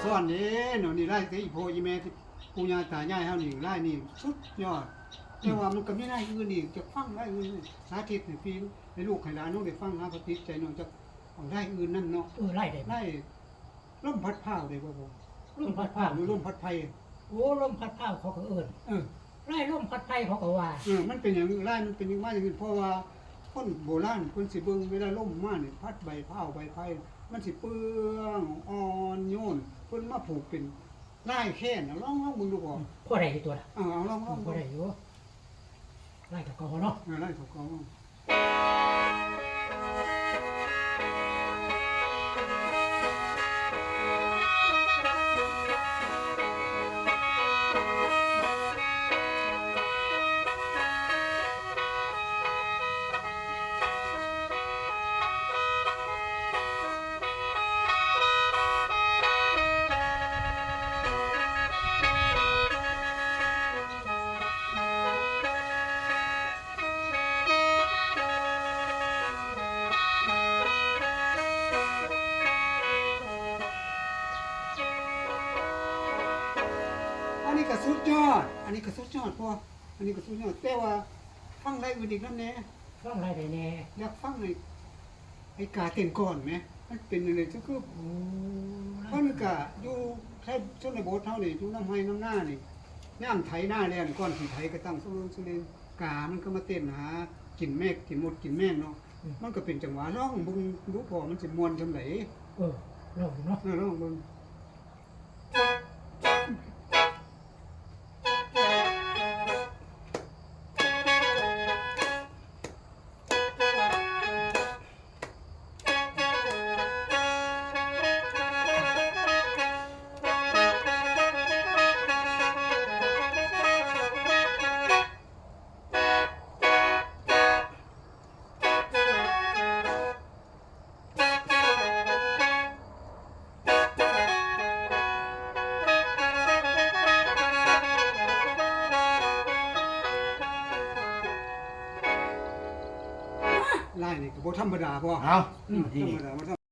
ກ່ອນເດ້ເນາະ ນີ້ລາຍແຕ່ອີ່ພໍ່ອີ່ແມ່ ປູ່ຍ່າຕາຍາຍເຮົານີ້ ລາຍນີ້ສຸດຍອດ. ແຕ່ວ່າມັນກໍມີລາຍອື່ນອີກ ຈະຟັງລາຍອື່ນ ສາທິດໃຫ້ພີ່ໃຫ້ລູກໃຫ້ຫຼານເຮົາໄດ້ຟັງ ຫາກໍຕິດໃຈເນາະ. ຈັກເອົາລາຍອື່ນນຳເນາະ. ເອີ ລາຍໃດ? ລາຍ ລົມພັດພ້າວໄດ້ບໍ່? ລົມພັດພ້າວ ຫຼືລົມພັດໄພ? ໂອ້ ລົມພັດພ້າວເຂົາກໍເອີ້ນ. ເອີ ລາຍລົມພັດໄພເຂົາກໍວ່າ. ເອີ ມັນເປັນຫຍັງ ລາຍມັນເປັນຫຍັງມາຢ່າງນີ້? ເພາະວ່າຄົນໂບລານເພິ່ນຊິເບິ່ງ ເວລາລົມມານີ້ ພັດໃບພ້າວໃບໄພ ມັນຊິເປືອງ ອ່ອນໂຍນ ເພິ່ນມາຜູກເປັນລາຍແຄນ. ເອົາ ລອງ ລອງເບິ່ງດູບໍ່? ອືມ ພໍໄດ້ຢູ່ຕົວລະ. ເອີ ເອົາ ລອງ ລອງ ພໍໄດ້ຢູ່. ລາຍເກົ່າໆເນາະ. ເອີ ລາຍເກົ່າໆເນາະ. ອັນນີ້ກໍສຸດຍອດ ອັນນີ້ກໍສຸດຍອດ ພໍ່ ອັນນີ້ກໍສຸດຍອດ. ແຕ່ວ່າຟັງລາຍອື່ນອີກນຳແດ່. ຟັງລາຍໃດແດ່? ຢາກຟັງໄອ້ ໄອ້ກາເຕັ້ນກ່ອນແໝ ມັນເປັນຈັ່ງໃດ? ຄື ໂອ້ ເພິ່ນກະຢູ່ແຖວຊົນນະບົດເຮົານີ້ ຢູ່ນຳໄຮ່ນຳນານີ້ ຍາມໄຖນາແລ້ວນີ້ ກ່ອນຊິໄຖກໍຕັ້ງສະເຫຼີງສະເຫຼັງ ກາມັນກໍມາເຕັ້ນຫາກິນແມງ ກິນມົດກິນແມງເນາະ. ອືມ ມັນກໍເປັນຈັງຫວະ. ລອງເບິ່ງດູພໍ່ ມັນຊິມ່ວນສ່ຳໃດ. ເອີ ລອງເບິ່ງເນາະ. ເອີ ລອງເບິ່ງ. ລາຍນີ້ກໍບໍ່ທຳມະດາ ບໍ່? ເອົ້າ ອືມ ບໍ່ທຳມະດາ ບໍ່ທຳ